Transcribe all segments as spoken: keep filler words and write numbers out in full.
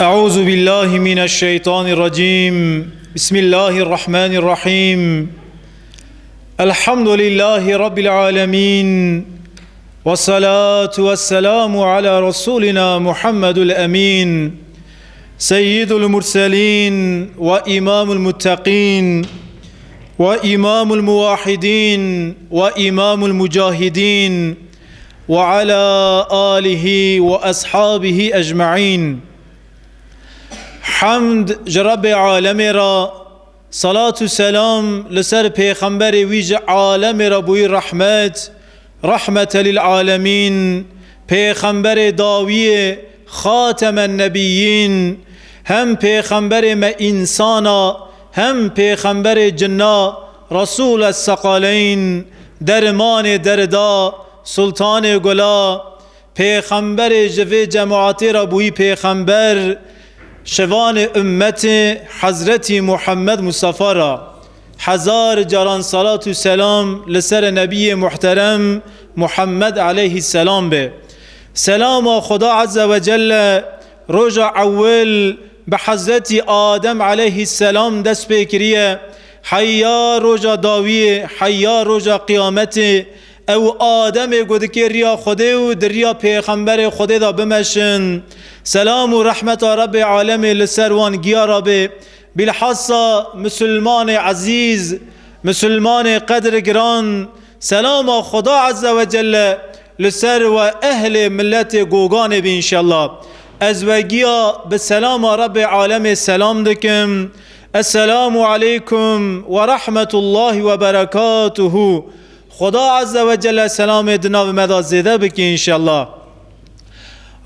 أعوذ بالله من الشيطان الرجيم. بسم الله الرحمن الرحيم. الحمد لله رب العالمين. والصلاة والسلام على رسولنا محمد الأمين. سيد المرسلين وإمام المتقين وإمام الموحدين وإمام المجاهدين وعلى آله وأصحابه أجمعين. Hemd ji Rebbê alemê re, salat û selam li ser pêxemberê wî ji alemê re bûyî rehmet, rahmete lil alemîn, pêxemberê dawiyê, xatemen nebiyîn, hem pêxemberê me însana, hem pêxemberê cinna, Resûl es-Seqaleyn, dermanê derda, sultanê gula, pêxemberê ji vê cemaetê re bûyî pêxember, şivanê ummetê Hezretî Muhammed Mustafa re. Hezar caran salat û selam li ser nebiyê muhterem Muhammed aleyhisselam be. Selama Xuda Azze ve Celle roja ewil bi Hezretî Adem aleyhisselam dest pê kiriye, heya roja dawiyê, heya roja qiyametê, ew Ademê ku dikê riya Xwedê û di riya pêxemberê Xwedê de bimeşin. Selam û rehmeta Rebbê alemê li ser wan giya re bê. Bilhassa misilmanê ezîz, misilmanê qedir giran, selama Xuda Azze ve Celle li ser we ehlê miletê Goganê bî înşellah. Ez we giya bi selama Rebbê alemê selam dikim. Esselamu aleykum ve rahmetullahi ve berekatuhu. Xuda Azze ve Celle selamê di nav me de zêde bike înşellah.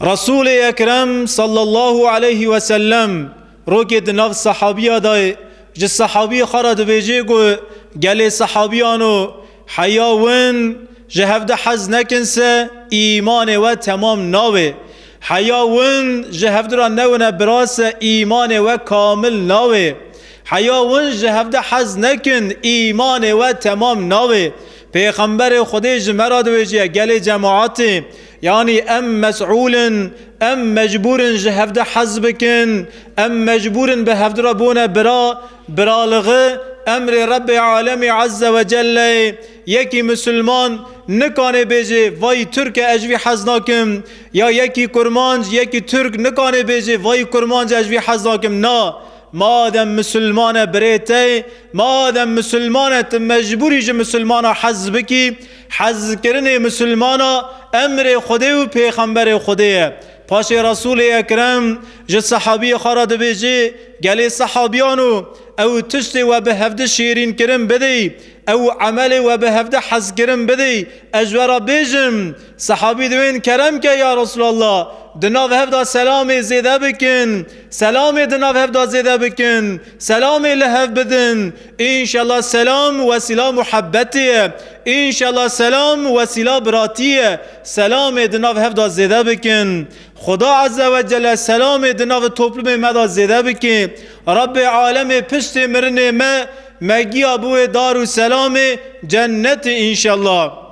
Resûlê Ekrem sallallahu aleyhi ve sellem rokê di nav sehabiya de ye. Ji sehabiyê xwe re dibêjê ku gelê sehabiyano, heya win ji hev de hez nekin se, îmanê we temam nabê. Heya win ji hev de re newine bira se, îmanê we kamil nabê. Heya win ji hev de hez nekin, îmanê we temam nabê. Pêxemberê Xwedê ji me re dibêje, gelê cemaetê, yanî em mesûl in, em mecbûr in ji hev de hez bikin, em mecbûr in bi hev de re bûne bira, biraliği, emrê Rebbê alemê Azze ve Celle ye. Yekî misilman nikanê bêje, vay Tirk e, ez ji vî hez nakim, ya yekî Kurmanc, yekî Tirk nikanê bêje, vay Kurmanc, ez ji vî hez nakim. Na, madem misilman e birê te, madem misilman e, tu mecbûr î ji misilmana hez bikî. Hezkirinê misilmana emrê Xwedê û pêxemberê Xwedê ye. Paşê Resûlê Ekrem ji sehabiyê xwe re dibêje, gelê sehabiyano, ew tiştê we bi hevdi şêrînkirin bidê, ew emelê we bi hevdi hezkirin bidê, ez ji we re bêjim, sehabî dibên, kerem ke ya Resûlallah, di nav hev de selamê zêde bikin, selamê di nav hev de zêde bikin, selamê li hev bidin. Înşellah selam wesîla muhebbetê ye. Înşellah selam wesîla biratî ye. Selamê di nav hev de zêde bikin. Xuda Azze ve Celle selamê di nav toplumê me de zêde bike. Rebbê alemê piştê mirinê me, me giya bûye dar û selamê cennetê înşellah.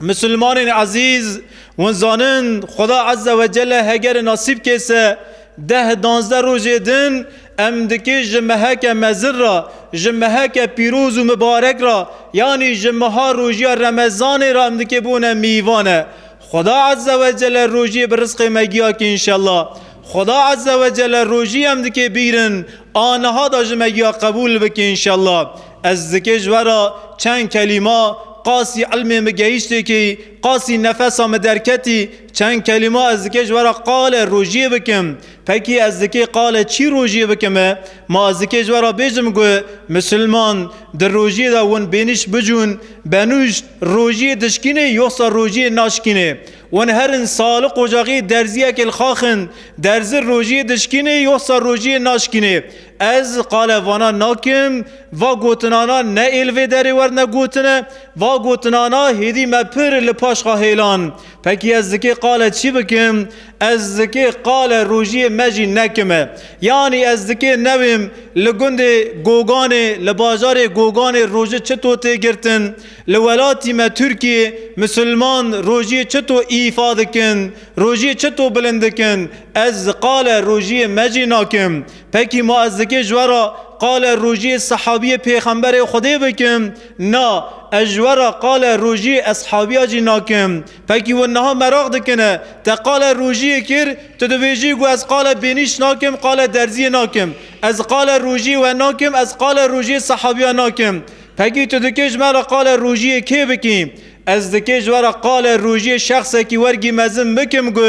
Misilmanên ezîz, hûn zanin, Xuda Azze ve Celle heger nasîb kê se deh danzdeh rojê din, em dikê ji meheke mezin re, ji meheke pîroz û mibarek re, yanî ji meha rojiya Remezanê re em dikê bûne mîvane. Xuda Azze ve Celle rojiyê bi rizqê me giya kê înşellah. Xuda Azze ve Celle rojî em dikê bîrin, a niha da ji me giya qebûl bike înşellah. Ez dikê ji we re çend kelîma, qasî ilmê min gehîştê kê, qasî nefesa min derketî, çend kelîma ez dikê ji we re qale rojiyê bikim. Pekî ez dikê qale çî rojiyê bikime? Ma ez dikê ji we re bêjim ku misilman di rojiyê de hûn bênîş bicûn, benûş rojiyê dişkînê yoxsa rojiyê naşkînê? Hûn herin saliq ocaxê derziyekê li xaxin, derzi rojiyê dişkînê yoxsa rojiyê naşkînê? Ez qale vana nakim, va gotinana ne êl vê derê werne gotine, va gotinana hêdî me pir li paş xwe hêlan. Pekî ez dikê qale çi bikim? Ez dikê qale rojiyê me jî nekime. Yanî ez dikê newêm li gundê Goganê, li bajarê Goganê roji çito tê girtin? Li welatî me Tirkiyê misilman rojiyê çito îfa dikin, rojiyê çito bilind dikin? Ez qale rojiyê me jî nakim. Pekî ma ez dikê ji we re qale rojiyê sehabiyê Pêxemberê Xwedê bikim? Na, ez ji we re qale rojiyê eshabiya jî nakim. Pekî we niha meraq dikine, te qale rojiyê kir, tu dibêjî ku ez qale bênîş nakim, qale derziyê nakim. Ez qale rojiyê we nakim, ez qale rojiyê sehabiya nakim. Pekî tu dikê ji me re qale rojiyê kê bikî? Ez dikê ji we re qale rojiyê şexsekî wergî mezin bikim ku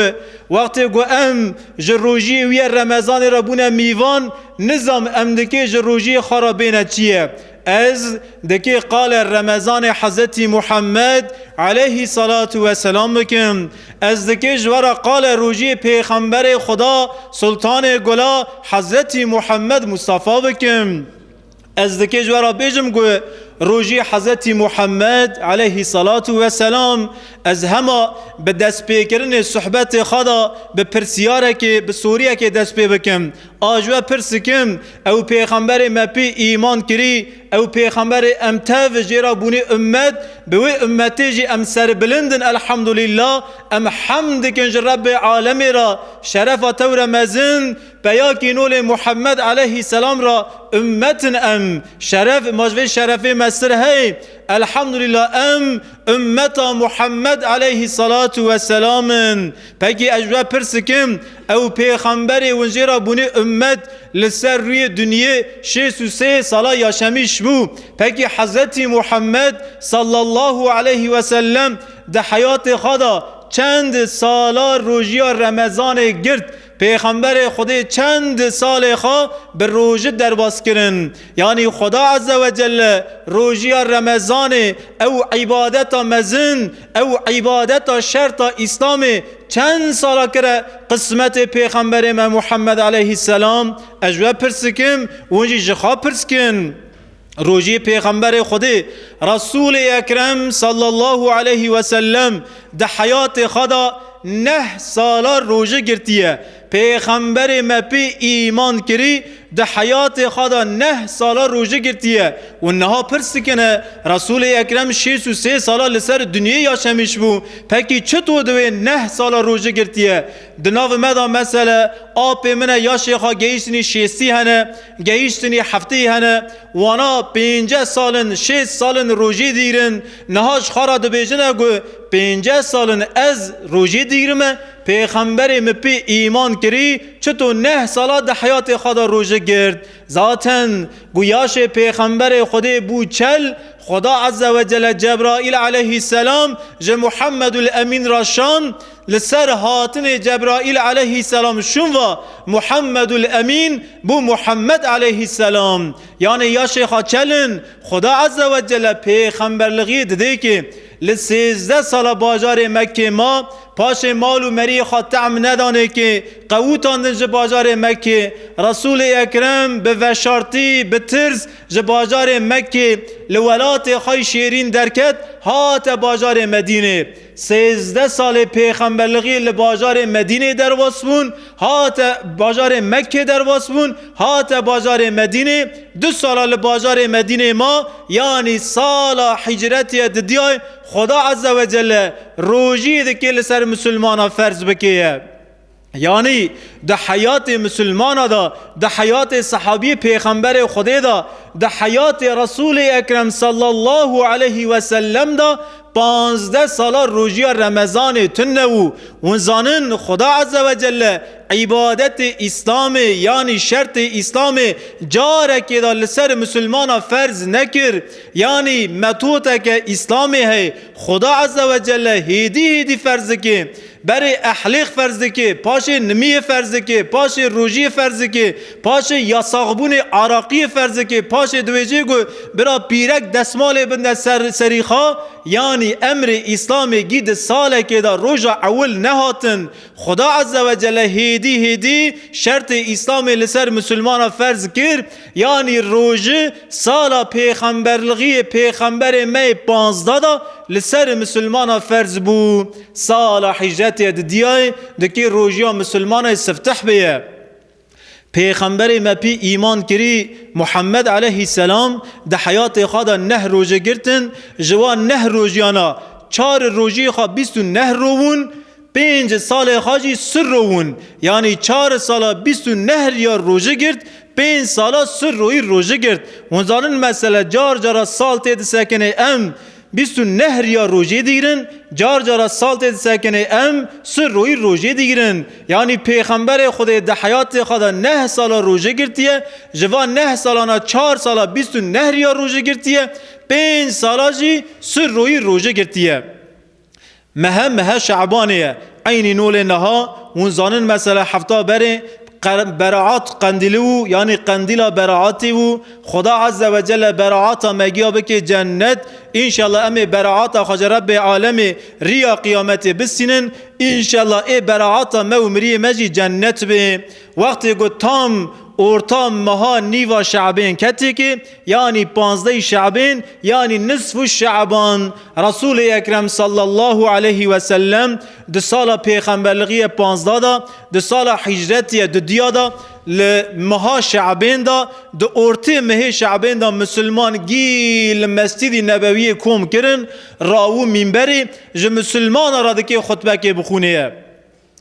wextê ku em ji rojiyê wî ye Remezanê re bûne mîvan, nizam em dikê ji rojiyê xwe re bêne çi ye? Ez dikê qale Remezanê Hezretî Muhammed aleyhî salatu ve selam bikim. Ez dikê ji we re qale rojiyê Pêxemberê Xweda, Sultanê Gula Hezretî Muhammed Mustafa bikim. Ez dikê ji we re bêjim ku rojî Hezretî Muhammed aleyhî salatu ve selam, ez hema bi destpêkirinê sohbetê xwe de bi pirsiyarekê, bi soriyekê dest pê bikim. A ji we pirs dikim, ew pêxemberê me pê îman kirî, ew pêxemberê em tev jê re bûnî ummet, bi wê ummetê jî em serbilind in, elhamdulillah, em hemd dikin ji Rebbê alemê re, şerefa tew re mezin, Peyakî nolê Muhammed aleyhî selam ra ummet in em. Şeref, ma ji vê şerefê mestir hey. Elhamdulillah em ummeta Muhammed aleyhî salatu ve selam in. Pekî ez ji we pirs dikim, ew pêxemberê hûn jê ra bûnê ummet li ser rûyê dinyê şêst û sê sala yaşemîş bû. Pekî Hezretî Muhammed sallallahu aleyhi ve sellem di heyatê xwe de çend sala rojiya Remezanê girt? Pêxemberê Xwedê çend salê xwe bi rojî derbas kirin. Yanî Xweda Azze ve Celle rojiya Remezanê, ew îbadeta mezin, ew îbadeta şerta Îslamê çend sala kire qismetê Pêxemberê me Muhammed aleyhisselam? Ez ji we pirs dikim, hûn jî ji xwe pirs kin. Rojiyê Pêxemberê Xwedê, Resûlê Ekrem sallallahu aleyhi ve sellem di heyatê xwe de neh sala rojî girtiye. Pêxemberê me pê îman kirî, di heyatê xwe de neh sala rojî girtiye. Û niha pirs dikine, Resûlê Ekrem şêst û sê sala li ser dinyê yaşemîş bû. Pekî çito di wê neh sala rojî girtiye? Di nav me de mesele, apê min e, yaşê xwe gehîştinî şêstî hene, gehîştinî heftî hene, wana pênceh sal in, şêst sal in rojî dîrin, niha ji xwe re dibêjine ku pênceh sal in ez rojî dîrime, pêxemberê min pê îman kirî, çito neh sala di heyatê xwe de rojî girt? Zaten ku yaşê pêxemberê Xwedê bû çel, Xweda Azze ve Celle Cebraîl aleyhisselam ji Muhammedul Emîn re şand, li ser hatinê Cebraîl aleyhisselam şûn va Muhammedul Emîn bû Muhammed aleyhisselam. Yanî yaşê xwe çel in, Xweda Azze ve Celle pêxemberlixiyê didê ki li sêzdeh sala bajarê Mekkê ma, paşê mal û meriyê xwe tehm nedanê ki qewitandin ji bajarê Mekkê. Resûlê Ekrem bi veşartî, bi tirs ji bajarê Mekkê li welatê xwe yî şêrîn derket, hate bajarê Medînê. Sêzdeh salê pêxemberlixiyê li bajarê Medînê derbas bûn, hate bajarê Mekkê derbas bûn, hate bajarê Medînê, du sala li bajarê Medînê ma, yanî sala hicretiye didiyay Xweda Azze ve Celle rojiyê dikê li ser misilmana ferz bikê ye. Yanî di heyatê misilmana de, di heyatê sehabiyê pêxemberê Xwedê de, di heyatê Resûlê Ekrem sallallahu aleyhi ve sellem de panzdeh sala rojiya Remezanê tune û hûn zanin Xweda Azze ve Celle îbadetê Îslamê, yanî şertê Îslamê carekê de li ser misilmana ferz nekir. Yanî metoteke Îslamê heye, Xweda Azze ve Celle hêdî hêdî ferz dike. Berê ehlêx ferz dike, paşê nimiyê ferz dike, paşê rojiyê ferz dike, paşê yasaxbûnê araqiyê ferz dike, paşê dibêjê ku bira pîrek desmalê binde ser, serî xwe, yanî emrê Îslamê gî di salekê de roja ewil nehatin. Xuda Azze ve Celle hêdî hêdî şertê Îslamê li ser misilmana ferz kir, yanî roji sala pêxemberlixiyê pêxemberê me yê panzdeh de li ser misilmana ferz bû. Sala hicretê didiyayê dikê rojiya misilmanê sifteh bêye. Pêxemberê me pî îman kirî, Muhammed aleyhisselam, di heyatê xwe de neh roje girtin, ji wan neh rojiyana çar rojiyê xwe bîst û neh ro wûn, pênc salê xwe jî sir ro wûn. Yanî çar sala bîst û neh riya roje girt, pênc sala sir royî roje girt. Hûn zanin mesele car cara sal tê disekinê em bîst û neh riya rojê digirin, car cara sal tê disekinê em sir royî rojê digirin. Yanî Pêxemberê Xwedê di heyatê xwe de neh sala rojê girtiye, ji van neh salana çar sala bîst û neh riya rojê girtiye, pênc sala jî sir royî rojê girtiye. Mehe, mehe Şe'banê ye. Eynî nolê niha, hûn zanin mesela hefta berê qer-, beraat qendîlî bû, yanî qendîla beraatê bû. Xuda Azze ve Celle beraata me giya bike cennet. Înşallah em ê beraata Xwece Rebbê Alemê riya qiyametê bistînin. Înşallah ê beraata me û miriyê me jî cennet bê. Wextê ku tam orta meha nîva Şe'bên ketê ki, yanî panzdehî Şe'bên, yanî nisfu Şe'ban, Resûlê Ekrem sallallahu aleyhi ve sellem di sala pêxemberlixiyê panzdeh de, di sala hicretiye dudiya de, li meha Şe'bên de, di ortê mehê Şe'bên de misilman gî li Mescîdî Nebewiyê kom kirin, rawû mînberê, ji misilmana re dikê xutbekê bixûnê ye.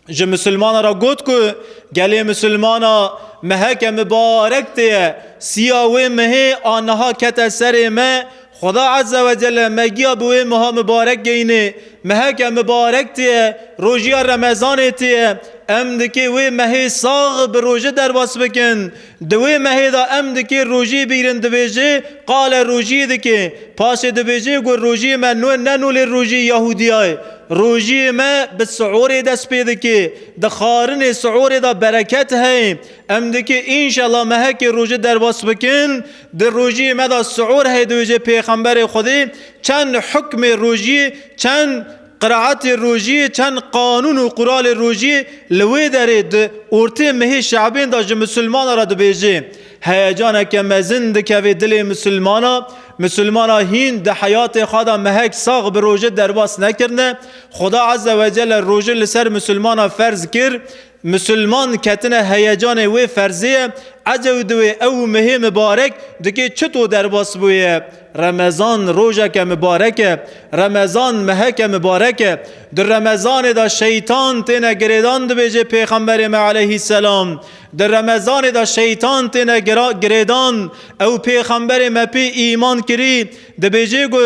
Ji misilmana re got ku gelê misilmana meheke mibarek tê ye. Siya wê mehê a niha kete serê me. Xuda Azze ve Celle me giya bi wê meha mibarek geyînê. Meheke mibarek tê ye. Rojiya Remezanê tê ye. Em dikê wê mehê sax bi roje derbas bikin. Di wê mehê de em dikê rojiyê bîrin dibêjê, qale rojiyê dikê. Paşê dibêjê ku rojiyê me ne nolê rojiyê Yahûdiyayê. Rojiyê me bi siûrê dest pê dike, di xarinê siûrê de bereket heye. Em dike înşallah mehekê rojê derbas bikin, di rojiyê me de siûr heye dibêje Pêxemberê Xwedê, çend hukmê rojiyê, çend qiraetê rojiyê, çend qanûn û quralê rojiyê li wê derê di ortê mehê Şe'bên de ji misilmana re dibêje. Heyecaneke mezin dikeve dilê misilmana, Misilmana hîn di heyatê xwe de mehek sax bi rojê derbas nekirine. Xuda Azze ve Celle rojê li ser misilmana ferz kir. Misilman ketine heyecanê wê ferzê ye. Ecew diwê ew mehê mibarek dikê çito derbas bûye. Remezan rojeke mibarek e. Remezan meheke mibarek e. Di Remezanê de şeytan têne girêdan dibêje Pêxemberê me aleyhisselam. Di Remezanê de şeytan têne gira-, girêdan. Ew Pêxemberê me pê îman kirî, dibêje ku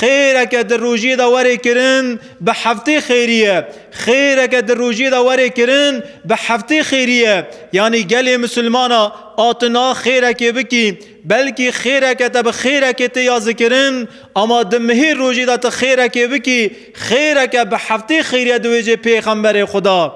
xêreke di rojiyê de were kirin, bi heftê xêrî ye. Xêreke di rojiyê de were kirin, bi heftê xêrî ye. Yanî gelê misilmana a tu na xêrekê bikî, belkî xêreke te bi xêrekê tê yazikirin, ama di mihê rojî de tu xêrekê bikî, xêreke bi heftê xêrî ye dibêje Pêxemberê Xuda.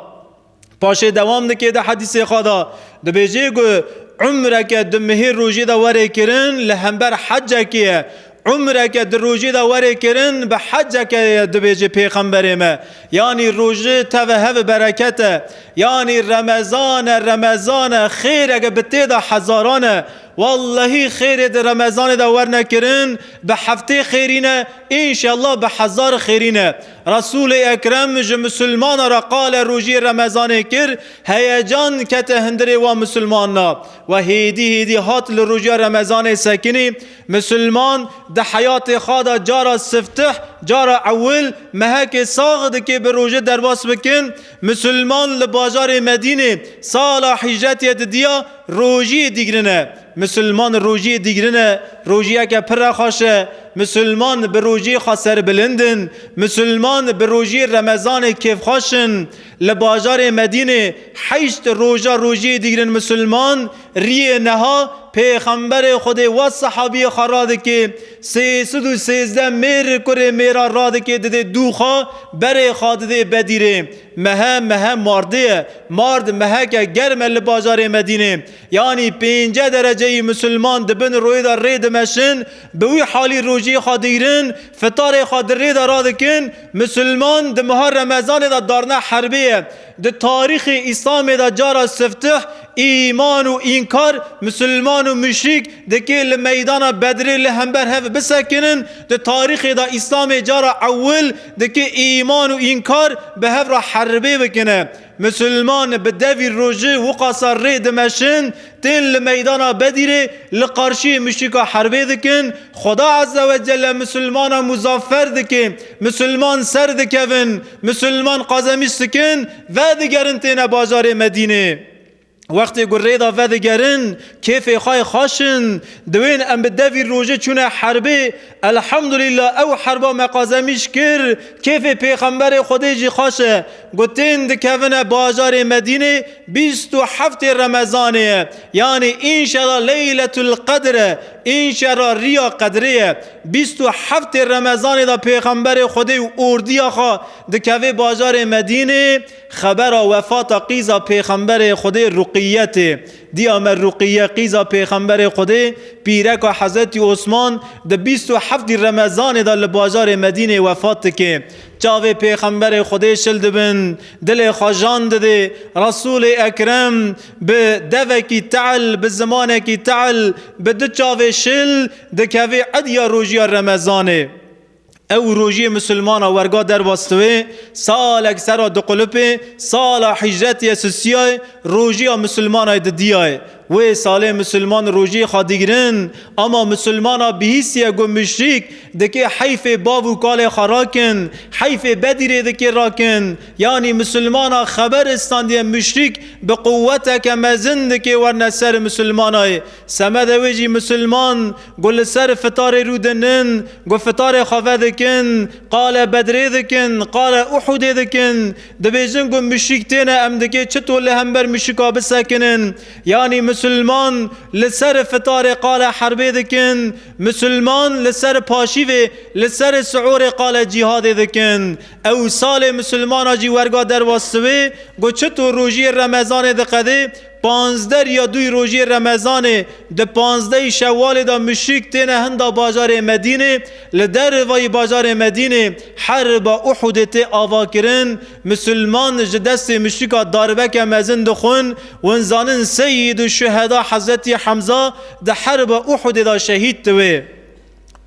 Paşê dewam dike di hedîsê xwe de, dibêje ku umreke di mihê rojê de were kirin li hember hecekê ye. Umreke di rojê de were kirin bi heceke ye, dibêje Pêxemberê me. Yanî rojê teve hev bereket e. Yanî Remezan e, Remezan e, xêreke bi tê de hezaran e. Wallahî xêrê di Remezanê de werne kirin, bi heftê xêrî ne, înşallah bi hezar xêrî ne. Resûlê Ekrem ji misilmana re qale rojiyê Remezanê kir, heyecan kete hundirê wan misilmana. We hêdî hêdî hat li rojiya Remezanê sekinî. Misilman di heyatê xwe de cara siftih, cara ewil, mehekê sax dike bi rojê derbas bikin. Misilman li bajarê Medînê sala hicretê didiya rojiyê digirine. Misilman rojiyê digirine, rojiyeke pir xweş e. Misilman bi rojiyê xwe serbilind in. Misilman bi rojiyê Remezanê kêfxweş in. Li bajarê Medînê heşt roja rojiyê digirin misilman, riyê neha Pêxemberê Xwedê we sehabiyê xwe radike, sê sed û sêzdeh mêr kurê mêra radike, didê dû xwe, berê xwe didê bedîrê. Mehe, mehe mardê ye. Mard meheke germ e li bajarê Medînê. Yanî pênce dereceyî misilman di bin royê de rê dimeşin, bi wî halî rojiyê rojê xwe digrin, fitarê xwe di rê de radikin, misilman di meha Remezanê de darine herbê ye. Di tarîxê Îslamê de cara siftih, îman û înkar, misilman û muşrîk dikê li meydana Bedrê li hember hev bisekinin. Di tarîxê de Îslamê cara ewil dikê îman û înkar bi hev re herbê bikine. Misilman bi devî rojî wiqasa rê dimeşin, tên li meydana Bedîrê li qarşî muşrîka herbê dikin. Xuda Azze ve Celle misilmana muzaffer dike, misilman ser dikevin, misilman qazemîş dikin, vedigerin têne bajarê Medînê. Wextê ku rê de vedigerin, kêfê xwe yê xweş in, diwên em bi devî rojê çûne herbê, elhamdulillah ew herba me qazemîş kir, kêfê Pêxemberê Xwedê jî xweş e. Ku tên dikevine bajarê Medînê, bîst û heftê Remezanê ye. Yanî înşela Leyletul Qedr e, înşela riya Qedrê ye. Bîst û heftê Remezanê de Pêxemberê Xwedê û ordiya xwe dikeve bajarê Medînê, xebera wefata qîza Pêxemberê Xwedê Ruqiyetê, diya me Ruqiye qîza Pêxemberê Xwedê, pîreka Hezretî Osman, di bîst û heftî Remezanê de li bajarê Medînê wefat dike. Çavê Pêxemberê Xwedê şil dibin, dilê xwe jan didê. Resûlê Ekrem bi devekî tehl, bi zimanekî tehl, bi du çavê şil dikeve ediya rojiya Remezanê. Ew rojiyê misilmana werga derbas diwê, salek sera diqulipê, sala hicretê sisiyayê, rojiya misilmanayê didiyayê. Wê salê misilman rojiyê xwe digrin, ama misilmana bihîstiye ku muşrîk dikê heyfê bav û kalê xwe rakin, heyfê Bedîrê dikê rakin. Yanî misilmana xeber istandiye muşrîk bi quweteke mezin dikê werne ser misilmanayê. Semedê wê jî misilman ku li ser fitarê rû dinin, ku fitarê xwe vedikin, qale Bedrê dikin, qale Uhudê dikin, dibêjin ku muşrîk têne em dikê çito li hember muşrika bisekinin, yanî misilman li ser fitarê qale herbê dikin, misilman li ser paşîvê, li ser siûrê qale cîhadê dikin. Ew salê misilmana jî werga derbas diwê, ku çito rojiyê Remezanê diqedê, panzdeh ya duyê rojiyê Remezanê, di panzdehê Şewalê de muşrîk têne hinda bajarê Medînê, li dervayî bajarê Medînê herba Uhudê tê avakirin, misilman ji destê muşrîka darbeke mezin dixwin, win zanin Seyyîdû Şuheda Hezretî Hemza di herba Uhudê de şehîd diwê.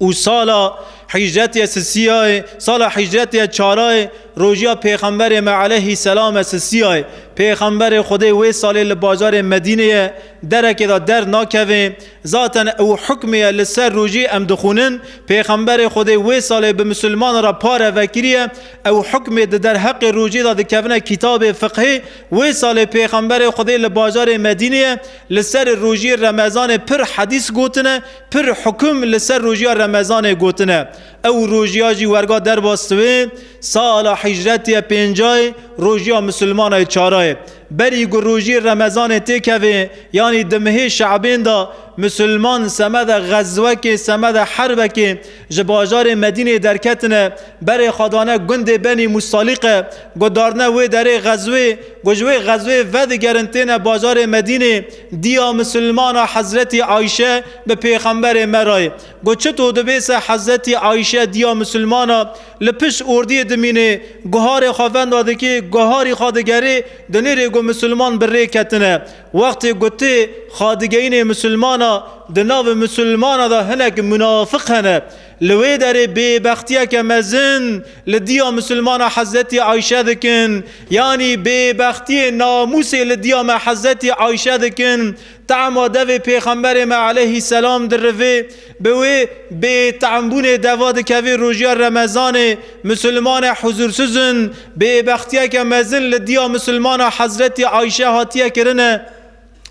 Û sala hicretê sisiyayê, sala hicretê çarayê, rojiya Pêxemberê me aleyhî selam e sisiyayê. Pêxemberê Xwedê wê salê li bajarê Medînê ye, derekê de dernakeve. Zaten ew hukmê ye li ser rojî em dixwînin. Pêxemberê Xwedê wê salê bi misilmanan re pare vekiriye. Ew hukmê di derheqê rojî de dikevine kitabê fiqhê. Wê salê Pêxemberê Xwedê li bajarê Medînê ye, li ser rojiyê Remezanê pir hedîs gotine. Pir hukum li ser rojiya Remezanê gotine. Ew rojiya jî werga derbas diwê, sala hicretê pêncayê, rojiya misilmanayê çarayê. Berî ku rojiyê Remezanê têkevê, yanî di mihê Şe'bên de misilman semede xezwekê, semede herbekê ji bajarê Medînê derketine, berê xwe dane gundê Benî Mustalîqe, ku darine wê derê xezwê, ku ji wê xezwê vedigerin têne bajarê Medînê, diya misilmana Hezretî Ayşe bi Pêxemberê me re ye. Ku çito dibê se Hezretî Ayşe diya misilmana li pişt ordiyê dimîne, guharê xwe venda dike, guharî xwe digerê, dinêrê ku misilman bi rê ketine. Wextê ku tê xwe digeyînê misilmana, di nav misilmana de hinek munafiq hene. Li wê derê bêbextiyeke mezin li diya misilmana Hezretî Ayşe dikin, yanî bêbextiyê namûsê li diya me Hezretî Ayşe dikin. Tema devê Pêxemberê me aleyhî selam dirivê, bi wê bêtembûnê deva dikevê rojiya Remezanê, misilmanê huzûrsuz in, bêbextiyeke mezin li diya misilmana Hezretî Ayşe hatiye kirine.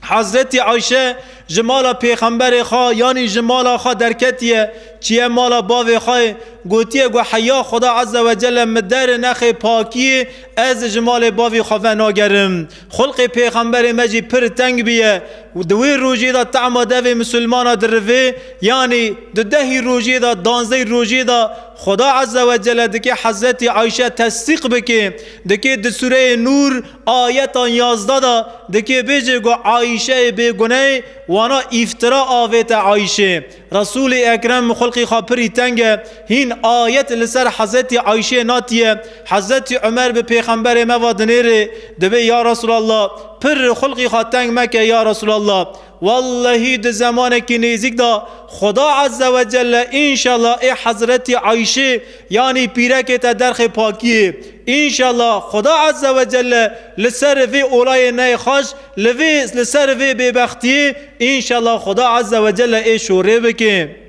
Hezretî Ayşe ji mala Pêxemberê xwe, yanî ji mala xwe derketiye, çiye mala bavê xwe, gotiye ku heya Xuda Azze ve Celle min der nexê pakiyê, ez ji malê bavê xwe venagerim. Xulqê Pêxemberê me jî pir teng bûye. Di wê rojê de tema devê misilmana dirivê, yanî di dehî rojê de, danzdehî rojê de Xuda Azze ve Celle dike Hezretî Ayşe tesdîq bike, dike di Sûreyê Nûr ayeta yazdeh de dike bêje ku Ayşeyê bêguneyê wana îftira avête Ayşê. Resûlê Ekrem xulqî xwe pirî teng e, hîn ayet li ser Hezretî Ayşê natiye. Hezretî Umer bi Pêxemberê me va dinêrê, dibê, ya Resûlallah, pir xulqî xwe teng meke, ya Resûlallah. Wellehî di zemanekî nêzîk de Xuda Azze ve Celle înşallah ê Hezretî Ayşê, yanî pîrekê te derxê pakiyê. Înşallah Xuda Azze ve Celle li ser vê olayê neyê xaş, li vê, li ser vê bêbextiyê, înşallah Xuda Azze ve Celle ê şorê bike.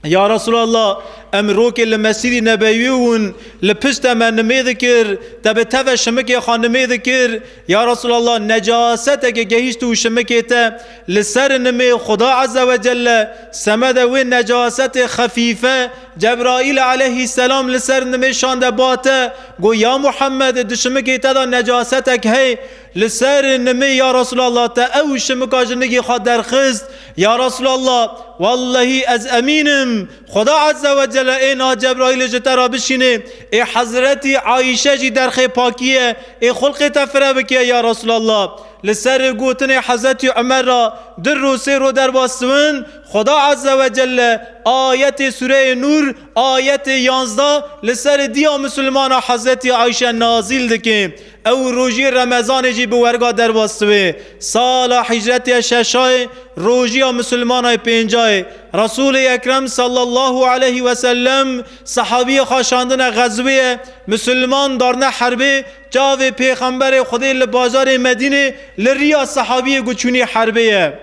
Ya Resûlallah, em rokê li Mescîdî Nebewî win, li pişte me nimê dikir, te bi teve şimikê xwe nimê dikir. Ya Resûlallah, necaseteke gehîşt û şimikê te li ser nimê Xuda Azze ve Celle, semede wê necasetê xefîfe, Cebraîl aleyhisselam li ser nimê şande ba te, got, ya Muhammed, di şimikê te de necasetek hey, li ser nimê ya Resûlallah te ew şimika ji nigê xwe derxist. Ya Resûlallah, wellehî ez emîn im, Xuda Azze ve Celle ê niha Cebraîlê ji te re bişînê, ê Hezretî Ayşe jî derxê pakî ye, ê xulqê te fire bike ya Resûlallah. Li ser gotinê Hezretî Umer re du ro sê ro derbas dibin, Xuda Azze ve Celle ayetê Sûreyê Nûr, ayetê yanzdeh li ser diya misilmana Hezretî Ayşe nazîl dike. Ew rojiyê Remezanê jî bi werga derbas dibê. Sala hicretê şeşayê, rojiya misilmanayê pêncayê. Resûlê Ekrem sallallahu aleyhi ve sellem sehabiyê xwe şandine xezwê ye, misilman darine herbê, çavê Pêxemberê Xwedê li bajarê Medînê li riya sehabiyê ku çûnî herbê ye.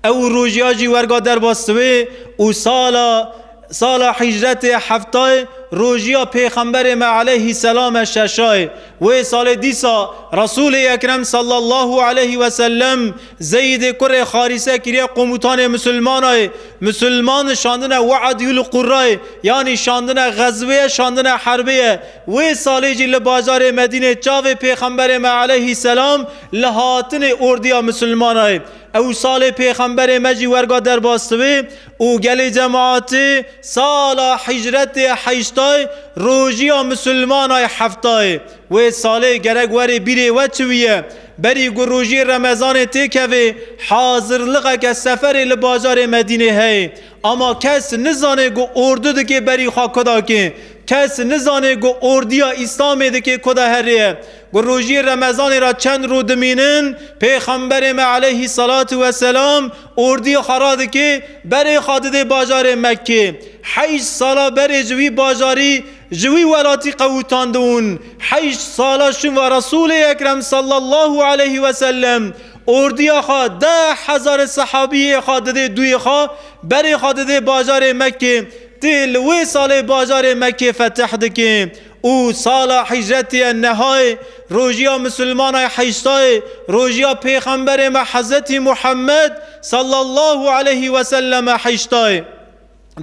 Ew rojiya jî werga derbas dibê û sala, sala hicretê heftayê, rojiya Pêxemberê me aleyhisselam e şeşayê. Wê salê dîsa Resûlê Ekrem sallallahu aleyhi ve sellem Zeydê kurê Xarîse kiriye komutanê misilmanayê. Misilman şandine We'd yul Qurrayê, yanî şandine xezwê ye, şandine herbê ye. Wê salê jî li bajarê Medînê çavê Pêxemberê me aleyhisselam li hatinê ordiya misilmanayê. Ew salê Pêxemberê me jî werga derbas dibê û gelê cemaatê sala hicretê heştay, rojiya misilmanayê heftayê. Wê salê gerek werê bîrê we çi wî ye? Berî ku rojiyê Remezanê têkevê, hazirliqeke seferê li bajarê Medînê heye. Ama kes nizane ku ordu dike berî xwe kuda ke. Kes nizane ku ordiya Îslamê dike kuda herê ye. Ku rojiyê Remezanê re çend rû dimînin, Pêxemberê me aleyhî salatu weselam ordiyê xwe radike, berê xwe didê bajarê Mekkê. Heşt sala berê ji wî bajarî, ji wî welatî qewitandibûn. Heşt sala şûn ve Resûlê Ekrem sallallahu aleyhi ve sellem ordiya xwe, deh hezar sehabiyê xwe didê duyê xwe, berê xwe didê bajarê Mekkê. Tê li wê salê bajarê Mekkê fetih dike û sala hicretê ye nehayê, rojiya misilmanayê heştayê, rojiya Pêxemberê me Hezretî Muhammed sallallahu aleyhi ve selleme heştayê.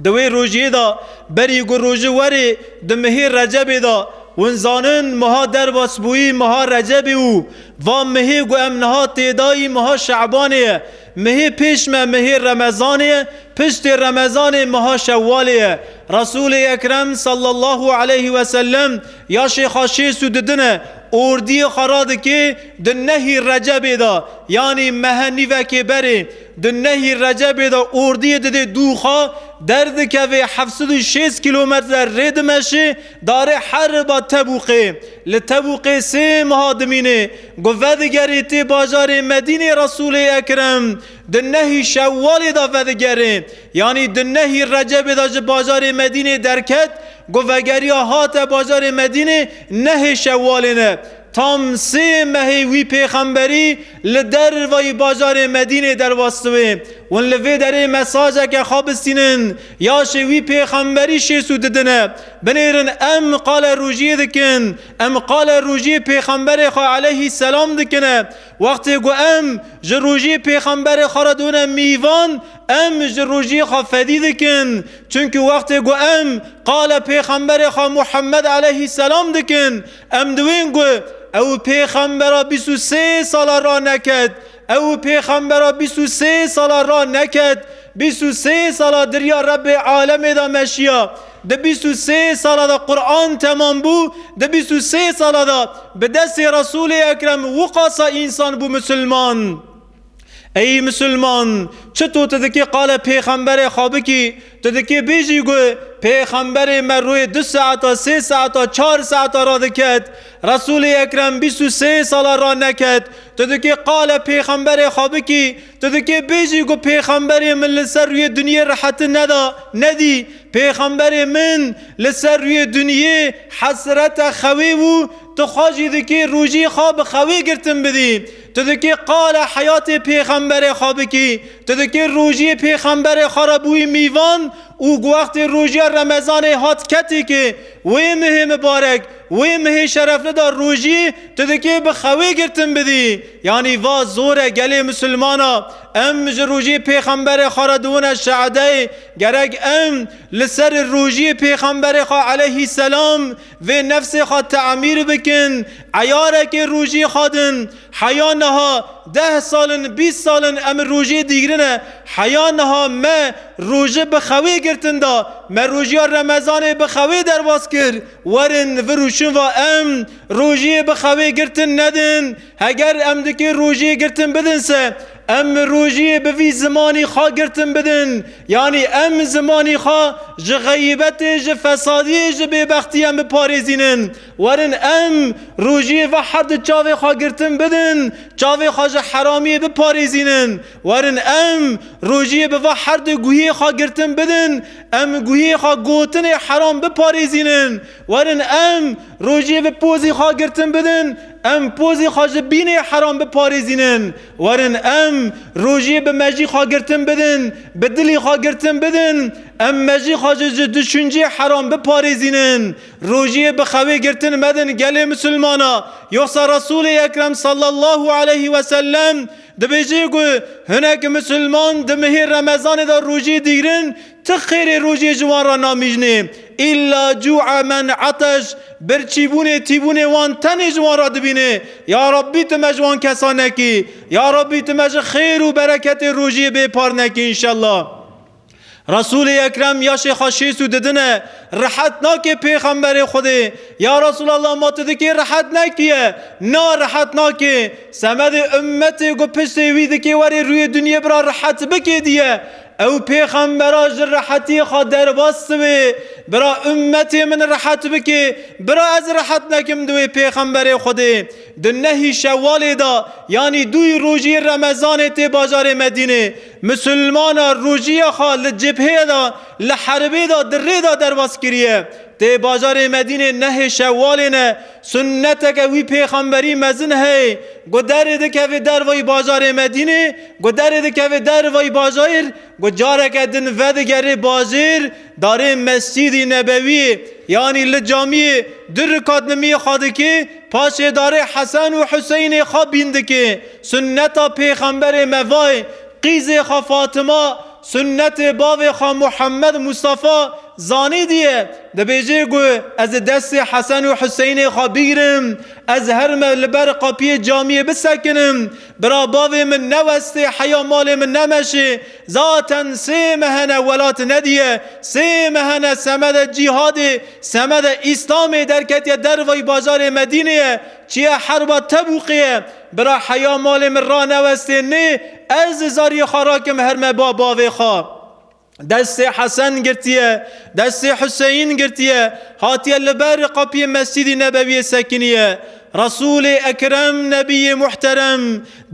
Di wê rojiyê de berî ku roji werê di mihê Recebê de, hûn zanin miha derbasbûyî miha Recebê û va mihê ku em niha têdayî miha Şe'banê ye. Mihê pêş me mihê Remezanê ye, piştê Remezanê miha Şewwalê ye. Resûlê Ekrem sallallahu aleyhi ve sellem yaşê xwe şêst û didin e, ordiyê xwe radike di nehî Recebê de, yanî mehe nîvekê berê, di nehî Recebê de ordiyê didê dû xwe, derdikeve heft sed û şêst kîlometre rê dimeşe, darê herba Tebûqê. Li Tebûqê sê meha dimîne, ku vedigerê tê bajarê Medînê Resûlê Ekrem, di nehî Şewwalê de vedigerê. Yanî di nehî Recebê de ji bajarê Medînê derket, ku vegeriya hate bajarê Medînê nehê Şewwalê ne. Tam sê mehê wî pêxemberî li dervayî bajarê Medînê derbas dibê. Hûn li vê derê mesajeke xwe bistînin, yaşê wî pêxemberî şêst û didin e. Binêrin em qale rojiyê dikin, em qale rojiyê pêxemberê xwe aleyhî selam dikine. Wextê ku em ji rojiyê pêxemberê xwe re dibine mîvan, em ji rojiyê xwe fedî dikin. Çunku wextê ku em qale pêxemberê xwe Muhammed aleyhî selam dikin, em diwên ku ew pêxembera bîst û sê sala raneket, ew pêxembera bîst û sê sala raneket, bîst û sê sala di riya Rebbê alemê de meşiya. Di bîst û sê sala de Quran temam bû, di bîst û sê sala de bi destê Resûlê Ekrem wiqasa însan bû misilman. Ey misilman, çito tu dikî qala pêxemberê xwe bikî, tu dikî bêjî ku pêxemberê me rûyê du saeta, sê saeta, çar saeta radiket, Resûlê Ekrem bîst û sê sala raneket, tu dikî qala pêxemberê xwe bikî, tu dikî bêjî ku pêxemberê min li ser rûyê dinyê riheti neda, nedî, pêxemberê min li ser rûyê dinyê hesreta xewê bû, tu xwe jî dikî rojî xwe bi xewê girtin bidî. Tu dikî qala heyatê pêxemberê xwe bikî. Tu dikî rojiyê pêxemberê xwe re bûyî mîvan û ku wextê rojiya Remezanê hat ketê ke wê mihê mibarek, wê mihê şerefli de rojî tu dikî bi xewê girtin bidî. Yanî va zor e gelê misilmana. Em ji rojiyê pêxemberê xwe re diwine şehedeyê. Gerek em li ser rojiyê pêxemberê xwe aleyhî selam vê nefsê xwe temîr bikin. Eyarekê rojiyê xwe din. Heya niha deh sal in, bîst sal in em rojiyê dîgirine. Heya niha me roji bi xewê girtin da. Me rojiya Remezanê bi xewê derbas kir. Werin virûşin va em rojiyê bi xewê girtin nedin. Heger em dikê rojiyê girtin bidin se, em rojiyê bi vî zimanî xwe girtin bidin. Yanî em zimanî xwe ji xeybetê, ji fesadiyê, ji bêbextiyê em biparêzînin. Werin em rojiyê ve her di çavê xwe girtin bidin, çavê xwe ji heramiyê biparêzînin. Werin em rojiyê bi ve her di guhiyê xwe girtin bidin, em guhiyê xwe gotinê heram biparêzînin. Werin em rojiyê bi pozî xwe girtin bidin, em pozî xwe ji bînê heram biparêzînin. Werin em rojiyê bi mejî xwe girtin bidin, bi dilî xwe girtin bidin, em mejî xwe ji, ji düşüncê heram biparêzînin. Rojiyê bi xewê girtin medin gelê misilmana. Yoksa Resûlê Ekrem sallallahu aleyhi ve sellem dibêje ku hinek misilman di mihê Remezanê de rojiyê dîgrin, ti xêrê rojiyê ji wan re namîjnê. Îlla cu'a men ateş, birçîbûnê, tîbûnê wan tenê ji wan re dibînê. Ya Rabbî, tu me ji wan kesa nekî. Ya Rabbî, tu me ji xêr û bereketê rojiyê bêpar nekî înşellah. Resûlê Ekrem yaşê xwe şêst û didine, rihet nake pêxemberê Xwedê. Ya Resûlallah, ma tu dikê rihet nekiye? Na, rihet nake. Semedê ummetê ku piştê wî dikê werê rûyê dinyê bira rihet bikê diye. Ew pêxembera ji rehetiyê xwe derbas dibe. Bira ummetê min rihet bike. Bira ez rihet nekim di wê pêxemberê Xwedê. Di nehî Şewalê de, yanî dûyî rojiyê Remezanê tê bajarê Medînê. Misilmana rojiya xwe li cibhê de, li herbê de, di rê de derbas kiriye. Tê bajarê Medînê nehê Şewalê ne, sunneteke wî pêxemberî mezin heye. Ku derê dikeve dervayî bajarê Medînê, ku derê dikeve dervayî bajêr, ku careke din vedigere bajêr, darê Mescîdî Nebewiyê, yanî li camiyê du rikat nimiyê xwe dike, paşê darê Hesen û Huseynê xwe bîn dike. Sunneta pêxemberê me vay, qîzê xwe Fatima, sunnetê bavê xwe Muhammed Mustafa zanî diye. Dibêje ku ez destê Hesen û Huseynê xwe bîgrim, ez herme li ber qapiyê camiyê bisekinim. Bira bavê min newestê heya malê min nemeşê. Zaten sê mehene welat nediye, sê mehene semede cîhadê, semede Îslamê derketiye dervayî bajarê Medînê ye. Çiye herba Tebûqê ye. Bira heya malê min ranewestê nê, ez zariyê xwe rakim herme ba bavê xwe. Destê Hesen girtiye, destê Huseyîn girtiye, hatiye li ber qapiyê Mescîdî Nebewiyê sekiniye. Resûlê Ekrem, Nebiyê Muhterem,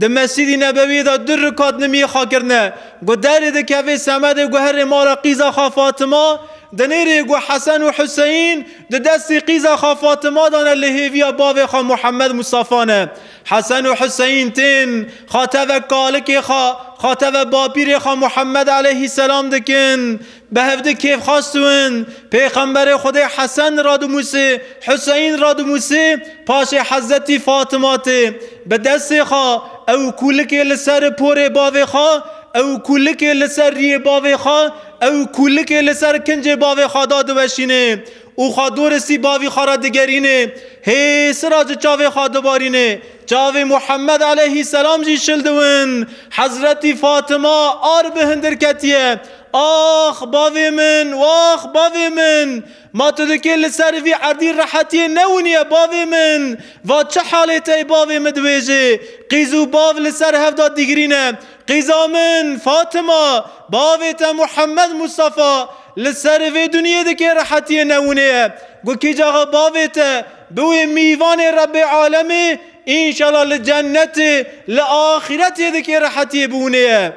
di Mescîdî Nebewiyê de du rikat nimiyê xwe kirine. Ku derê dikeve semedê guherê mala qîza xwe Fatima, dinêrê ku Hesen û Huseyîn di destê qîza xwe Fatima de ne li hêviya bavê xwe Muhammed Mustafa ne. Hesen û Huseyîn tên, xateve kalikê xwe, xateve bapîrê xwe Muhammed aleyhî selam dikin. Bi hevdi kêfxweş dibin. Pêxemberê Xwedê Hesen radimûsê, Huseyîn radimûsê, paşê Hezretî Fatima tê. Bi destê xwe ew kûlikê li ser porê bavê xwe, ew kûlikê li ser riyê bavê xwe, ew kûlikê li ser kincê bavê xwe da diweşînê. Û xwe doristî bavî xwe re digerînê, hêsira ji çavê xwe dibarînê. Çavê Muhammed aleyhî selam jî şil diwin. Hezretî Fatima ar bi hindir ketiye. Ax bavê min, wax bavê min, ma tu dikê li ser vî erdî rehetiyê newiniye bavê min? Va çi halê te ye bavê min dibêjê? Qîz û bav li ser hev de digirîne. Qîza min Fatima, bavê te Muhammed Mustafa li ser vê dinyê dikê rehetiyê newinê ye. Got kî caxa bavê te biwê mîvanê Rebbê alemê, înşallah li cennetê, li axîretê dikê rehetiyê biwinê ye.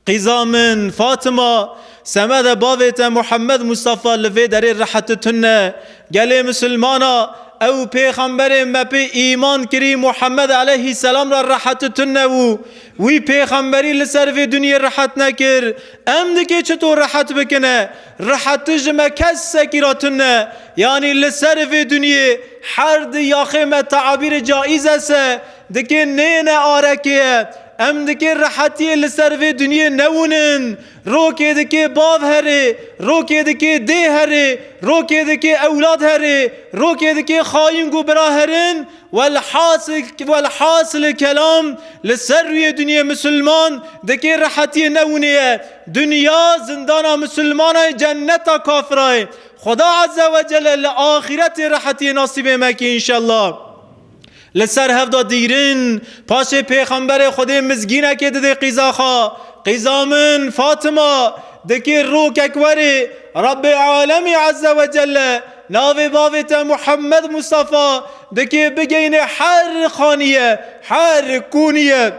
Qîza min Fatima, semede bavê te Muhammed Mustafa li vê derê rehet tune. Gelê misilmana, ew pêxemberê me pê îman kirî, Muhammed aleyhisselam re rehet tune û wî pêxemberî li ser vê dinyê rehet nekir. Em dikê çito rehet bikine? Rehet ji me kesekî re tune. Yanî li ser vê dinyê her di yaxê me tabîrê caiz ese, dikê nêne arekê ye. Em dikê rehetiyê li ser vê dinyê newinin. Rokê dikê bav herê, rokê dikê dê herê, rokê dikê ewlad herê, rokê dikê xayîn û bira herin. Welhasil, welhasil kelam, li ser rûyê dinyê misilman dikê rehetiyê newinê ye. Dinya zindana misilmana ye, cenneta kafira ye. Xuda Azze ve Celle li axîretê rehetiyê nasîbê me kî înşallah. Li ser hev de dîrin, paşê pêxemberê Xwedê mizgînekê didê qîza xwe. Qîza min Fatima, dikê rokek werê, Rebbê alemî Azze ve Celle navê bavê te Muhammed Mustafa dikê bigeyne her xaniye, her kûniye.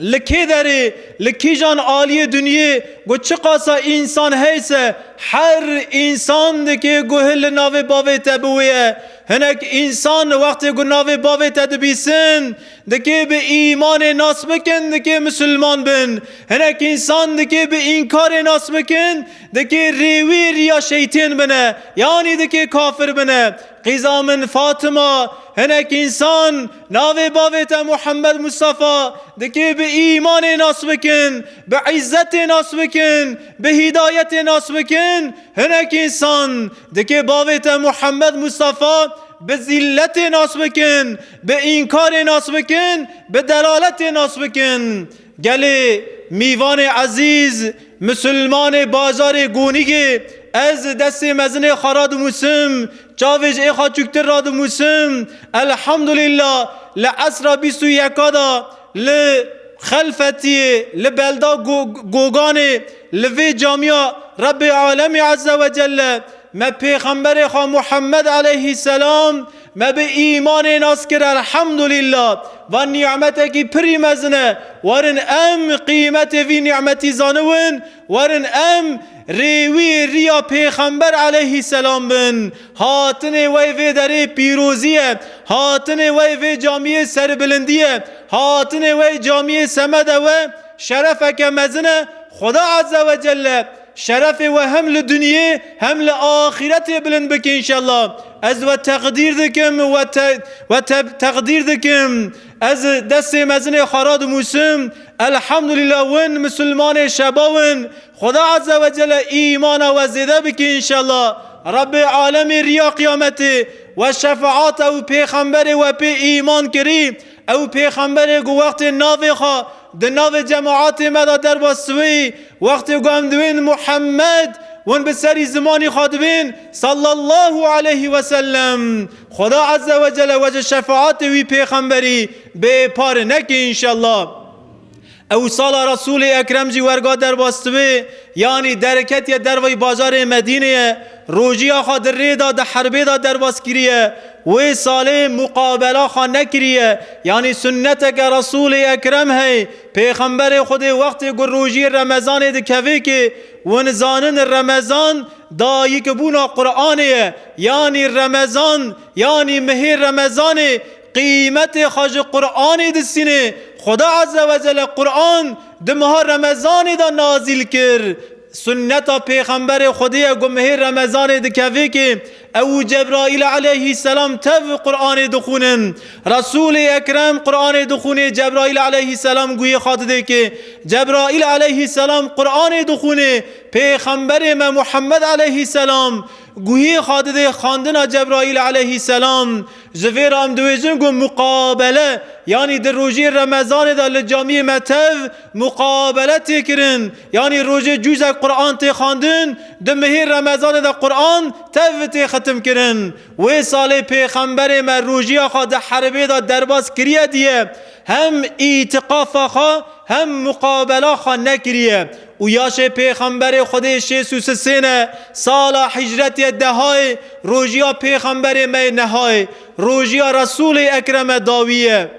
Li kê derê, li kîjan aliyê dinyê, ku çiqasa însan heyse, her însan dikê guhil li navê bavê te biwê ye. Hinek însan wextê ku navê bavê te dibîsin, dikê bi îmanê nas bikin, dikê misilman bin. Hinek însan dikê bi înkarê nas bikin, dikê rêwî riya şeytên bine, yanî dikê kafir bine. Qîza min Fatima, hinek însan navê bavê te Muhammed Mustafa dikê bi îmanê nas bikin, bi îzzetê nas bikin, bi hîdayetê nas bikin. Hinek însan dikê bavê te Muhammed Mustafa bi zîlletê nas bikin, bi înkarê nas bikin, bi delaletê nas bikin. Gelê mîvanê ezîz, misilmanê bajarê Gonîgê, ez destê mezinê xwe radimûsim, çavê ji ê xwe çûktir radimûsim. Elhamdulillah, li esra bîst û yeka de li Xelfetiyê, li belda Go-, Goganê, li vê camiya Rebbê alemî Azze ve Celle, me pêxemberê xwe Muhammed aleyhisselam me bi îmanê nas kir, elhamdulillah. Va nîmetekî pirî mezin e. Werin em qîmetê vî nîmetî zaniwin, werin em rêwî riya pêxember aleyhisselam bin. Hatinê we vê derê pîrozî ye, hatinê we vê camiyê serbilindî ye, hatinê we camiyê semede we şerefeke mezin e. Xuda Azze ve Celle şerefê we hem li dinyê hem li axîretê bilind bike înşallah. Ez we teqdîr dikim, we te-, we te-, teqdîr dikim. Ez destê mezinê xwe radimûsim. Elhamdulillah, win misilmanê şeba win. Xuda Azze ve Celle îmana we zêde bike înşallah. Rebbê alemê riya qiyametê we şefaata û pêxemberê we pê îman kirî. Ew pêxemberê ku wextê navê xwe di navê cemaatê me de derbas dibî, wextê ku em dibên Muhammed, hûn bi serî zimanî xwe dibên sallallahu aleyhi ve sellem. Xuda Azze ve Celle we ji şefaatê wî pêxemberî bêpar neke înşallah. Ew sala Resûlê Ekrem jî werga derbas dibê, yanî derketiye dervayî bajarê Medînê ye, rojiya xwe di rê de, di herbê de derbas kiriye, wê salê muqabela xwe nekiriye, yanî sunneteke Resûlê Ekrem hey, pêxemberê Xwedê wextê ku rojiyê Remezanê dikevê kê, win zanin Remezan dayikbûna Qur'anê ye, yanî Remezan, yanî mihê Remezanê qîmetê xwe ji Qur'anê distînê. Xuda Azze ve Celle Qur'an di meha Remezanê de nazîl kir. Sunneta Pêxemberê Xwedê ye ku mihê Remezanê dikevê kê, ew û Cebraîl aleyhisselam tev Qur'anê dixwînin. Resûlê Ekrem Qur'anê dixwînê, Cebraîl aleyhisselam guhê xwe didê kê. Cebraîl aleyhisselam Qur'anê dixwînê, Pêxemberê me Muhammed aleyhisselam guhê xwe didê xandina Cebraîl aleyhisselam. Ji vê re em dibêjin ku muqabele, yanî di rojê Remezanê de li camiyê me tev muqabele tê kirin. Yanî rojê cûzek Quran tê xwendin, di mihê Remezanê de Quran tev tê xitim kirin. Wê salê Pêxemberê me rojiya xwe di herbê de derbas kiriye diye, hem îtikafa xwe hem muqabela xwe nekiriye. Û yaşê Pêxemberê Xwedê şêst û sisê ne, sala hicretê dehayê, rojiya Pêxemberê me yê nehayê, rojiya Resûlê Ekreme dawî ye.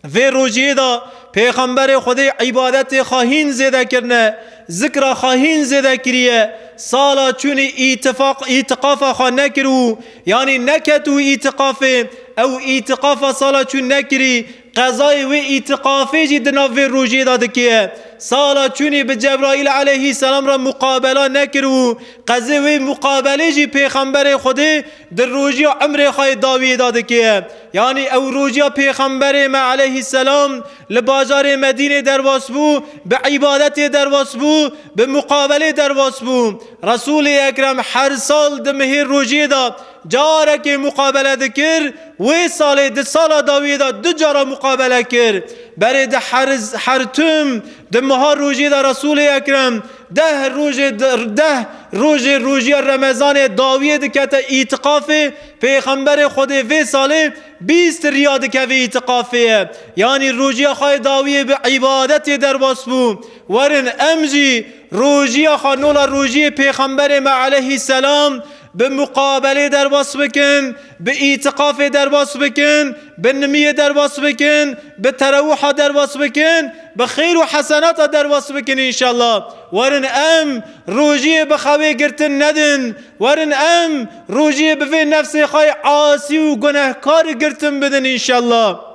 Vê rojiyê de Pêxemberê Xwedê îbadetê xwe hîn zêde kirine, zikra xwe hîn zêde kiriye. Sala çûnî îtifaq, îtikafa xwe nekiribû, yanî neketibû îtikafê, ew îtikafa sala çûn nekirî, qezayê wê îtikafê jî di nav vê rojiyê de dike. Sala çûnî bi Cebraîl aleyhisselam re muqabela nekiribû, qezê wê muqabelê jî Pêxemberê Xwedê di rojiya emrê xwe yê dawiyê de dike. Yanî ew rojiya Pêxemberê me aleyhisselam li bajarê Medînê derbas bû, bi îbadetê derbas bû, bi muqabelê derbas bû. Resûlê Ekrem her sal di mihê rojiyê de carekê muqabele dikir, wê salê di sala dawiyê de du cara muqabele kir. Berê di her, her tim di meha rojiyê de Resûlê Ekrem deh rojê, deh rojê rojiya Remezanê dawiyê dikete îtiqafê, Pêxemberê Xwedê vê salê bîst riya dikeve îtiqafê ye. Yanî rojiya xwe yê dawiyê bi îbadetê derbas bû. Werin em jî rojiya xwe nola rojiyê Pêxemberê me aleyhisselam bi muqabelê derbas bikin, bi îtiqafê derbas bikin, bi nimiyê derbas bikin, bi terewiha derbas bikin, bi xêr û hesenata derbas bikin înşallah. Werin em rojiyê bi xewê girtin nedin. Werin em rojiyê bi vê nefsê xwe yê asî û gunehkar girtin bidin înşallah.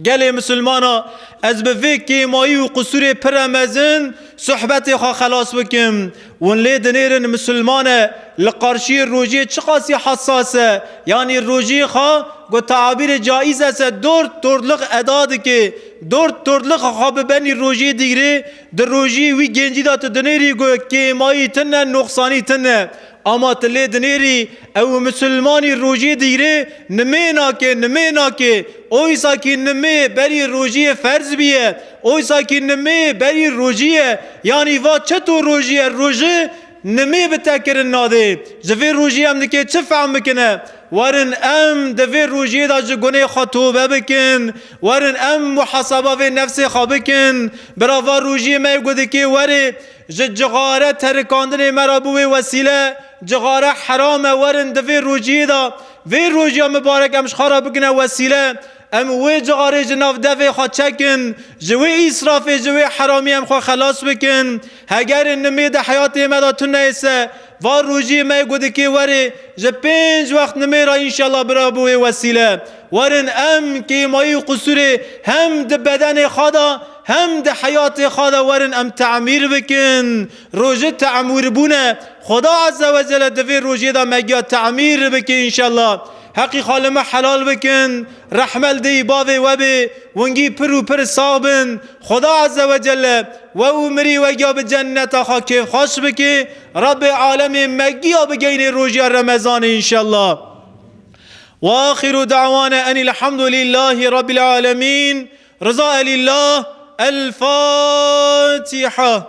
Gelê misilmana, ez bi vê kêmayî û qusûrê pir e mezin sohbetê xwe xelas bikim. Hûn lê dinêrin misilman e li qarşiyê rojiyê çiqasî hessas e, yanî rojiyê xwe ku tabîrê caîz e se dort dortliq eda dike, dort dortliq xwe bi benî rojiyê digirê, di rojiyê wî gencî de tu dinêrî ku kêmayî tune, noqsanî tune. Ama tu lê dinêrî, ew misilmanî rojiyê digirê, nimê nake, nimê nake. Oysa kî nimê berî rojiyê ferz bîye. Oysa kî nimê berî rojî ye. Yanî va çito rojî ye, roji nimê bi te kirin nadê. Ji vê rojî em dikê çi fehm bikine? Werin em di vê rojiyê de ji gunê xwe tobe bikin. Werin em muhaseba vê nefsê xwe bikin. Bira va rojiyê me yê ku dikê werê ji cixare terikandinê me re biwê wesîle. Cixare heram e, werin di vê rojiyê de, vê rojiya mibarek em ji xwe re bigine wesîle, em wê cixarê ji nav devê xwe çekin, ji wê îsrafê, ji wê heramî em xwe xelas bikin. Hegerê nimê di heyatê me de tune ye se, va rojiyê me yê ku dikê werê, ji pênc wext nimê re înşallah bira biwê wesîle. Werin em kêmayî û qusûrê hem di bedenê xwe de, hem di heyatê xwe de werin em temîr bikin. Roje temûr bûne. Xweda Azze ve Celle di vê rojê de me giya temîr bike înşallah. Heqî xwe li me helal bikin. Rehme li dê û bavê we bê. Wingî pir û pir sax bin. Xweda Azze ve Celle we û mirî we giya bi cenneta xwe kêfxweş bike. Rabbê alemê me giya bigeynê rojiya Remezanê înşallah. Ve axiru da'wana enil hamdulillahî rabbil alemin. Rıza elillah. El Fatiha.